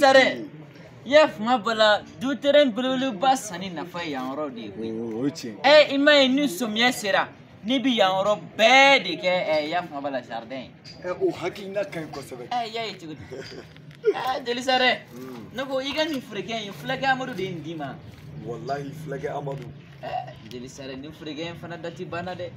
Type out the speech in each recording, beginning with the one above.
Sare i y'a faamuya bala du terrain belebeleba sanni nafa ye yan yɔrɔ de ye koyi. O ye tiɲɛ. Ɛ i m'a ye ni samiyɛ sera n'i bi yan yɔrɔ bɛɛ de kɛ ɛ i y'a faamuya bala jardin ye. Ɛ o hakilina ka ɲi kosɛbɛ. Ɛ i y'a ye cogo di? Ɛ jeli Sare ne ko i ka nin furukɛ in fulakɛ Amadu de ye nin d'i ma. Walahi fulakɛ Amadu. Ɛ jeli Sare nin furukɛ in fana dati banna dɛ.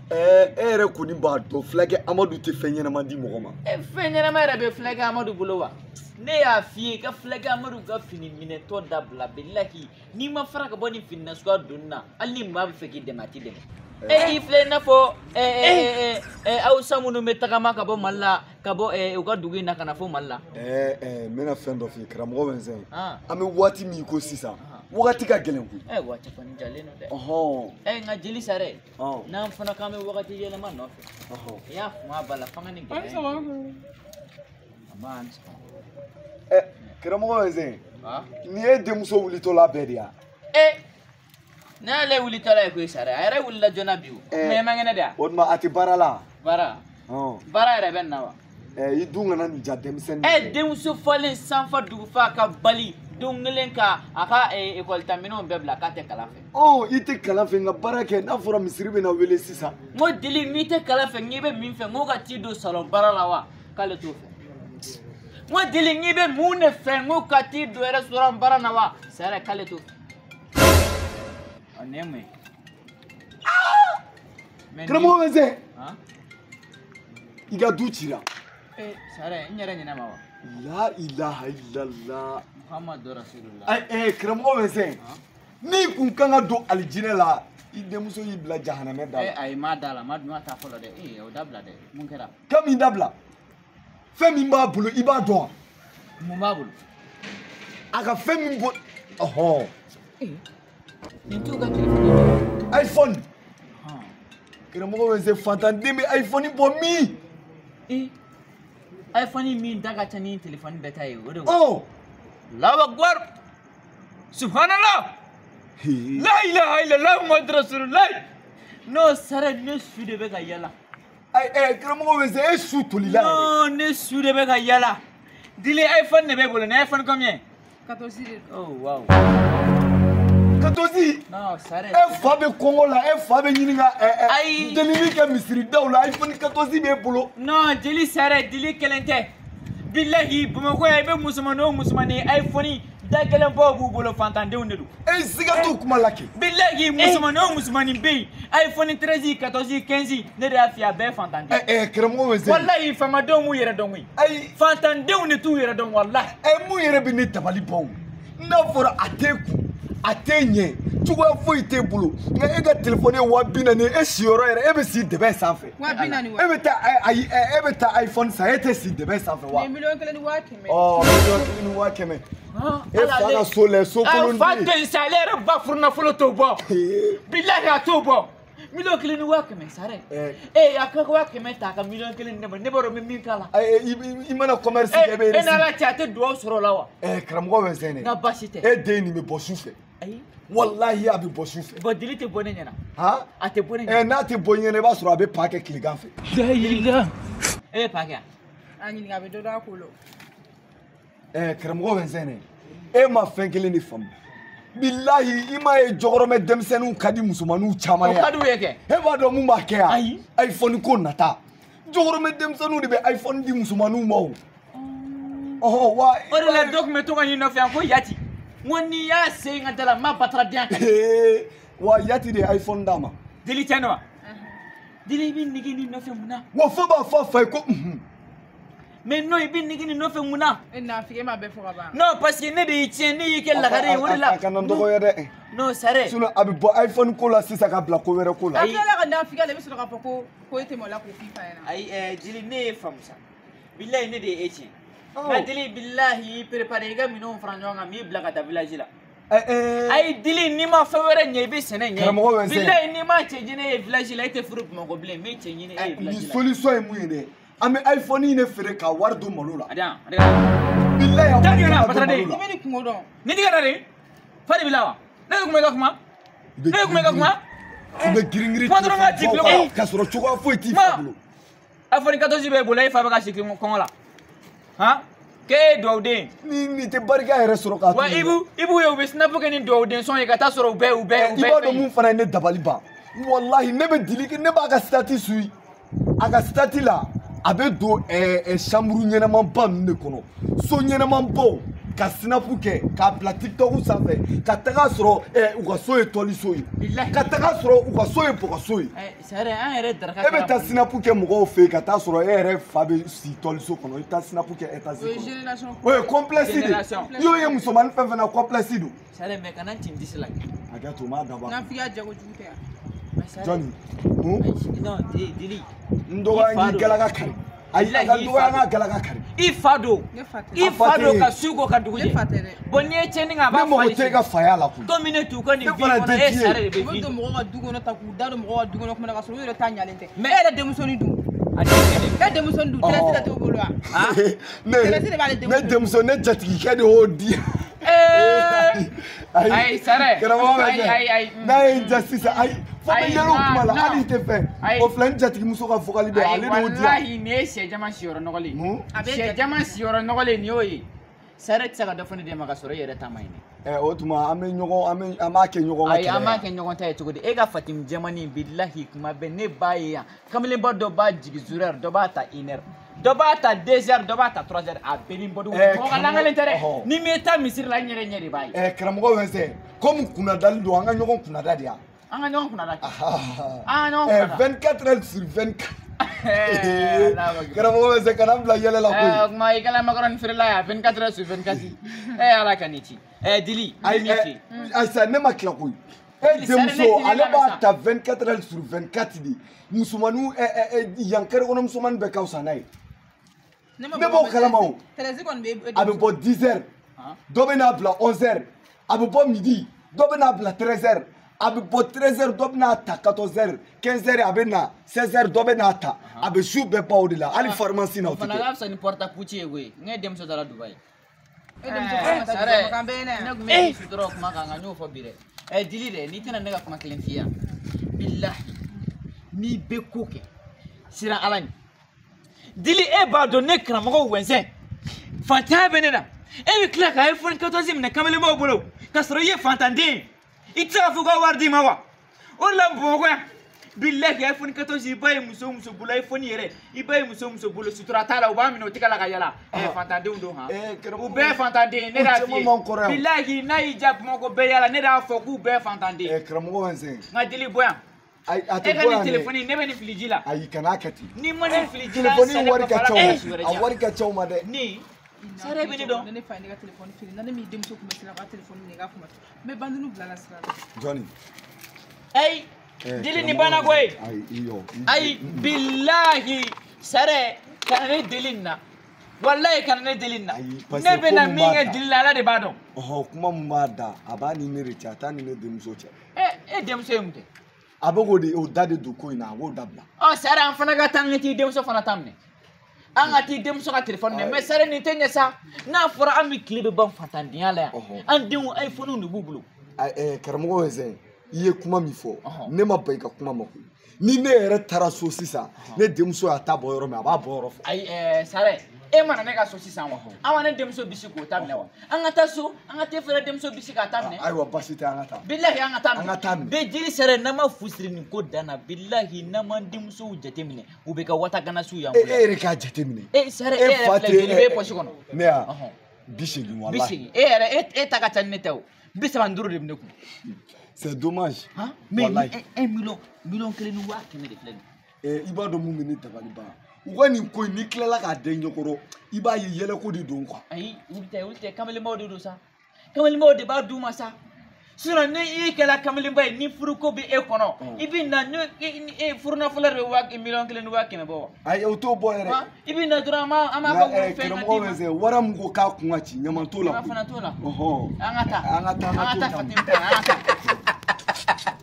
Ɛ e yɛrɛ kɔni b'a dɔn fulakɛ Amadu tɛ fɛn ɲɛnama di mɔgɔ ma. Ɛ fɛn ɲɛnama yɛrɛ bɛ fulakɛ Amadu bolo wa? Ne y'a f'i ye i ka fulakɛ Amadu ka fini minɛtɔ dabila bilahi n'i ma fara ka bɔ nin fini nasuguya donni na hali ni maa bɛ fɛ k'i dɛmɛ a t'i dɛmɛ. Ɛ i filɛ i n'a fɔ ɛ ɛ Hausa minnu bɛ tagama ka bɔ Mali la ka bɔ u ka dugu in na ka na fo Mali la. Ɛ ɛ n bɛna fɛn dɔ f'i ye karamɔgɔ Wɛnsɛn. An bɛ waati min ko sisan wagati ka gɛlɛn koyi. Ɛ waati kɔni jalen don dɛ. Ɔhɔn. Ɛ nka jeli Sare n'an fana k'an bɛ wagati yɛlɛma nɔfɛ. I y'a faamu a ba la f'an ka nin gɛlɛya in. A ma Ɛ karamɔgɔ Wɛnsɛn. Nin ye denmuso wulitɔla bɛɛ de ye wa? Ɛ n'ale wulitɔla ye koyi Sare a yɛrɛ wulila joona bi o. Mais man kɛnɛ de wa? O tuma a tɛ baara la. Baara. Baara yɛrɛ bɛ nin na wa? Ɛ i dun kana nin ja denmisɛnnin. Ɛ denmuso falen sanfa dugufa ka bali don kelen ka a ka ekɔli ta minɛnw bɛɛ bila k'a tɛ kalan fɛ. Ɔ i tɛ kalan fɛ nka baara kɛ n'a fɔra misiri bɛna wele sisan. N ko deli n'i tɛ kalan fɛ n'i bɛ min fɛ n ko ka t'i don salon baara la wa k'ale t'o fɛ. N ko deli n'i bɛ mun de fɛ n ko ka t'i don restaurant baara la wa Sare k'ale t'o fɛ. Ɔ nin ye mun ye? Karamɔgɔ Wɛnsɛn. I ka du cira. Ee Sare n yɛrɛ ɲinɛ ma wa? La ilaha illallah. Muhammadu Rasulullah. Ɛ karamɔgɔ Wɛnsɛn. N'i kun kan ka don alijinɛ la i denmuso y'i bila jahanamɛ da la. Ee ayi m'a da la ma ta fɔlɔ dɛ ee o dabila dɛ mun kɛra? Kan min dabila fɛn min b'a bolo i b'a dɔn wa? Mun b'a bolo? A ka fɛn min bɔ ɔhɔn. Nin t'u ka telefɔni ye. iPhone. Karamɔgɔ Wɛnsɛn fantanden bɛ iPhone bɔ min? Ee iPhone min da ka ca ni telefɔni bɛɛ ta ye o de. Ɔ. Allahu akbar. Subhanallah. La ilaha illallah Muhammadu Rasulullah. Non Sare ne su de bɛ ka yala. Ayi karamɔgɔ Wɛnsɛn e su tolila yɛrɛ. Non ne su de bɛ ka yala. Dili iPhone de bɛ bolo ni iPhone combien? 14 de. Oh wow. 14. Non Sare. E fa bɛ kɔngɔ la e fa bɛ ɲini ka ayi delili kɛ misiri daw la iPhone 14 b'e bolo. Non jeli Sare dili kelen tɛ. Bilahi Bamakɔ yan i bɛ musomanin o musomanin iPhone da gɛlɛn baw b'u bolo fantandenw de don. E siga t'o kuma la kɛ. Bilahi musomanin o musomanin bɛ yen iPhone 13 14 15 ne de y'a f'i ye a bɛɛ ye fantanden. Ɛ karamɔgɔ Wɛnsɛn. Walahi faamadenw m'u yɛrɛ dɔn koyi. Ayi. Fantandenw de t'u yɛrɛ dɔn walahi. Ɛ mun yɛrɛ bɛ ne dabali ban o n'a fɔra a t'e kun a t'e ɲɛ cogoya foyi t'e bolo nka e ka telefɔni ye 40 000 e siyɔrɔ yɛrɛ e bɛ si dɛbɛ sanfɛ. 40 000 wa? E bɛ taa ayi e bɛ taa iPhone san e tɛ si dɛbɛ sanfɛ wa? Nin ye 1,1 million. Ɔ 1,1 million. E fa ka so lɛ so kolon den. Fa den sa ale yɛrɛ ba furunafolo t'o bɔ. Bilahi a t'o bɔ. 1,1 million Sare. Ee a ka 100 000 ta a ka 1 million di ne ma ne b'a dɔn n bɛ min k'a la. I mana commerce kɛ e bɛ E n'Ala cɛ a tɛ duwawu sɔrɔ o la wa? Ɛ karamɔgɔ Wɛnsɛn dɛ. Nka baasi tɛ. E den nin bɛ bɔ su fɛ. Ayi. Walahi a bɛ bɔ su fɛ. Bɔn dili tɛ bɔ ne ɲɛna. Han? A tɛ bɔ ne ɲɛna. Ɛ n'a tɛ bɔ i ɲɛna i b'a sɔrɔ a bɛ pa kɛ tilegan fɛ. La e bɛ pa kɛ yan? A ɲininka a bɛ dɔ dɔn a ko la. Ɛ karamɔgɔ Wɛnsɛn dɛ e ma fɛn kelen de faamu. Bilahi i m'a ye jɔgɔrɔmɛ denmisɛnninw ka di musomaninw caman ye. O ka d'u ye kɛ. E b'a dɔn mun b'a kɛ yan? Ayi. iPhone ko nata. Jɔgɔrɔmɛ denmisɛnninw de bɛ iPhone di musomaninw ma o. Ɔhɔn wa. O de la dɔ tun bɛ to ka n'i nɔfɛ yan ko Yati. N ko n'i y'a sen ka da la n ma batara den kan. Wa Yati de ye iPhone d'a ma. Dili tɛ ne wa? Dili i bɛ nege nin nɔfɛ mun na? Wa fo b'a fɔ a fa ye ko unhun. Mais non i bɛ nege nin nɔfɛ mun na? E nafigi e m'a bɛɛ fɔ ka ban. Non parce que ne de y'i tiɲɛ ne y'i kɛ lagare ye o de la. A kana n dɔgɔya dɛ. Non Sare. Sinon a bɛ bɔ iPhone ko la sisan ka bila ko wɛrɛ ko la. A tilala ka nafigiya la i bɛ sɔrɔ k'a fɔ ko e tɛ maloya k'o f'i fa ɲɛna. Ayi Dili ne ye faamu sa. Bilahi ne de ye e tiɲɛ. Nka Dili bilahi i préparé i ka minɛnw fara ɲɔgɔn kan n b'i bila ka taa village la. Ayi Dili n'i ma fɛn wɛrɛ ɲɛ i bɛ sɛnɛ ɲɛ. Karamɔgɔ Wɛnsɛn. Bilahi n'i ma cɛ ɲini e ye village la e tɛ furu Bamakɔ bilen n bɛ cɛ ɲini e ye village la. Nin solution ye mun ye dɛ? An bɛ iPhone in de feere ka wari don malo la. A di yan a di yan. Bilahi a Taa ɲɛna wari don Bataraden. malo la. I bɛ nin kungo dɔn. Ni tigɛ da de fa de b'i la wa? Ne de tun bɛ ka kuma. Ne de tun bɛ ka kuma. I bɛ girin girin. Kuma dɔrɔn ka ci kulo kɔnɔ. K'a sɔrɔ cogoya foyi t'i fa bolo. iPhone 14 b'e bolo e fa bɛ ka si kɔngɔ la. Han? K'e ye dugawuden. Ni nin tɛ barika yɛrɛ sɔrɔ k'a to. Wa Ibu ye u bɛ snap kɛ ni dugawuden sɔn ye ka taa sɔrɔ u bɛɛ u bɛɛ. I b'a dɔn mun fana ye ne dabali ban. Walahi ne bɛ dili kɛ ne b'a ka statut suit. A ka statut la a bɛ don chambre ɲɛnamaba ninnu de kɔnɔ. So ɲɛnamabaw ka snap kɛ k'a bila TikTok sanfɛ ka taga sɔrɔ u ka so ye tɔliso ye. Ka taga sɔrɔ u ka so ye bɔgɔso ye. Sare an yɛrɛ daraka. E bɛ taa snap kɛ mɔgɔw fɛ yen ka taa sɔrɔ e yɛrɛ fa bɛ si tɔliso kɔnɔ i bɛ taa snap kɛ étage kɔnɔ. O ye complexe de ye. I y'o ye musomanin fɛn fɛn na complexe don. Sare mais kana n ci n disi la. Hakɛ to n m'a dabɔ a kama. N'an f'i ka jago jugu tɛ yan. Jɔnni. Non Dili. N dɔgɔya n k'i galaka kari. Ayi a ka dɔgɔya n ka galaka kari. I fa don. I fa don ka su ko ka dugu jɛ. Bon n'i ye tiɲɛni kɛ a b'a fɔ. Ne mago tɛ e ka faya la koyi. Komi ne t'u ka nin vie kɔnɔ e sare de bɛ U vie. bɛ don mɔgɔw ka du kɔnɔ ta k'u da don mɔgɔw ka du kɔnɔ kuma na ka sɔrɔ u yɛrɛ ta ɲalen tɛ. Mais e yɛrɛ denmusonin dun. A den E denmusonin dun tɛrɛsi de t'o bolo wa? Ne Tɛrɛsi de b'ale denmuso. ne denmuso ne jatigikɛ de y'o di. Ayi Sare. Karamɔgɔ bɛ Ayi ayi ayi. N'a ye n ja sisan ayi fo bɛ yɛlɛ o kuma la hali i tɛ fɛn. Ayi. O filɛ n jatigimuso ka vocal bɛ ale de y'o di yan. Walahi nin ye sɛ jama siyɔrɔ nɔgɔlen. Mun? Sɛ jama siyɔrɔ nɔgɔlen nin y'o ye. Sare tɛ se ka dɔ fɔ ne den ma ka sɔrɔ e yɛrɛ ta ma ɲi. O tuma an bɛ ɲɔgɔn an b'a kɛ ɲɔgɔn ka kɛlɛ ye. Ayi an b'a kɛ ɲɔgɔn ta ye cogo di? E ka Fatimi jɛmannin bilahi kuma bɛɛ ne b'a ye yan kamalenba dɔ b'a jigin 0 heure dɔ b'a ta 1 heure dɔ b'a ta 2 heures dɔ b'a ta 3 heures a bɛɛ ni bɔdugu. Mɔgɔ ka langalen tɛ dɛ. Ni m'i taa misiri la n yɛrɛ ɲɛ de b'a ye. Karamɔgɔ Wɛnsɛn komi kunnadali don an ka ɲɔgɔn kunnada de yan. An ka ɲɔgɔn kunnada. An ka ɲɔgɔn kunnada. 24 heures sur 24. Karamɔgɔ Wɛnsɛn kana n bila yɛlɛ la koyi. O kuma i kɛla macaroni feerela ye 24 heures sur 24. Ala ka n'i ci. Dili. Ayi ayisa ne ma tila koyi. E denmuso ale b'a ta 24 heures sur 24 de musomaninw yan kare kɔnɔ musomanin bɛɛ ka fisa n'a ye. Ne b'o kalama o. A bɛ bɔ 10 heures dɔ bɛ n'a bila 11 heures a bɛ bɔ midi dɔ bɛ n'a bila 13 heures a bɛ bɔ 13 heures dɔ bɛ n'a ta 14 heures 15 heures a bɛ na 16 heures dɔ bɛ n'a ta a bɛ su bɛɛ ban o de la hali pharmacie na o tɛ kɛ. O fana ka fisa ni porte à coucher ye koyi n ye denmuso taara Dubayi. E denmuso fana ka taa Dubayi Ne tun bɛ sutura o kuma kan nka n y'o fɔ bi dɛ. Dili dɛ n'i tɛna ne ka kuma kelen f'i ye yan bilahi n'i bɛ ko kɛ siran Ala ɲɛ. Dili e b'a dɔn ne karamɔgɔ Wɛnsɛn fantanya bɛ ne na e bɛ tila ka iPhone 14 minɛ kamalenbaw bolo ka sɔrɔ i ye fantanden ye i tɛ se ka fɔ ka wari d'i ma wa o de la Bamakɔ yan bilahi iPhone 14 i b'a ye muso o muso bolo iPhone yɛrɛ i b'a ye muso o muso bolo sutura t'a la u b'a minɛ u tɛgɛ la ka yala fantandenw don han u bɛɛ ye fantanden ye ne de y'a f'i ye bilahi n'a y'i diya Bamakɔ bɛɛ yala ne de y'a fɔ k'u bɛɛ ye fantanden. Karamɔgɔ Wɛnsɛn. N ka dili bɔ yan. Ayi a tɛ E ka bɔ nin yan dɛ. telefɔni ne bɛ nin fili ji la. Ayi kana kɛ ten. N'i ma nin fili ji la telefɔni wari ka ca o sɛnɛ ma a wari ka ca o ma dɛ. Ni Sare bɛ ne dɔn. Ne fa ye ne ka telefɔni feere na ne m'i denmuso kun bɛ sira ka telefɔni minɛ i k'a kuma n bɛ bandini bila la sira la. Jɔnni. Ayi dili nin banna koyi. Ayi i jɔ. Ayi bilahi Sare kana ne deli nin na walayi kana ne deli nin na. Ayi parce Ne que bɛna ko mun min b'a kɛ da. dili la Ala de b'a dɔn. Ɔhɔn kuma mun b'a da a b'a ni ne de cɛ a t'a ni ne denmuso cɛ. E denmuso ye mun kɛ? A bɛ k'o de o da de don ko in na a b'o dabila. Ɔ Sare an fana ka taa an ka t'i denmuso fana ta minɛ. An ka t'i denmuso ka telefɔni minɛ mais Sare nin tɛ ɲɛ sa n'a fɔra an bɛ tile bɛ ban fantandenya la yan an denw iPhone de b'u bolo. Karamɔgɔ Wɛnsɛn i ye kuma min fɔ ne ma ban i ka kuma ma koyi ni ne yɛrɛ taara so sisan ne denmuso y'a ta bɔ yɔrɔ min a b'a bɔ yɔrɔ fɔ. Ayi Sare e mana ne ka so sisan wa an ma ne denmuso bisi k'o ta minɛ wa an ka taa so an ka t'e fɛnɛ denmuso bisi k'a ta minɛ. Ayiwa basi tɛ an ka taa. Bilahi an ka taa minɛ. An ka taa minɛ. Bɛɛ jeli Sare n'an ma fu siri nin ko dan na bilahi n'an m'an denmusow jateminɛ u bɛ kɛ watakanasu y'an E bolo. yɛrɛ k'a jateminɛ. Sare e yɛrɛ filɛ joli b'e pɔsi kɔnɔ. Ne y'a 80 walahi. 80 e yɛrɛ e ta ka ca ni ne ta o 35 de bɛ ne kun. C'est dommage. Han mais Walahi. 1 million 1,1 million de filɛ nin ye. I b'a dɔn mun bɛ ne dabali ban u ka nin ko in n'i tilala k'a den ɲɛkɔrɔ i b'a ye yɛlɛko de don quoi. Ayi olu tɛ kamalenbaw de don sa kamalenbaw de b'a d'u ma sa sinon ni i kɛra kamalenba ye ni furuko bɛ e kɔnɔ i bɛ na ni e furunafolo de bɛ 1,1 million bɔ wa. Ayi o t'o bɔ yɛrɛ. I bɛ na dɔrɔn an b'a fɔ ko fɛn ka d'i ma. Karamɔgɔ Wɛnsɛn wara min ko k'a kun ka ci ɲama t'o la Ɲama fana t'o la. Ɔhɔn. An ka taa An ka taa an ka taa Fatimi ta an ka taa.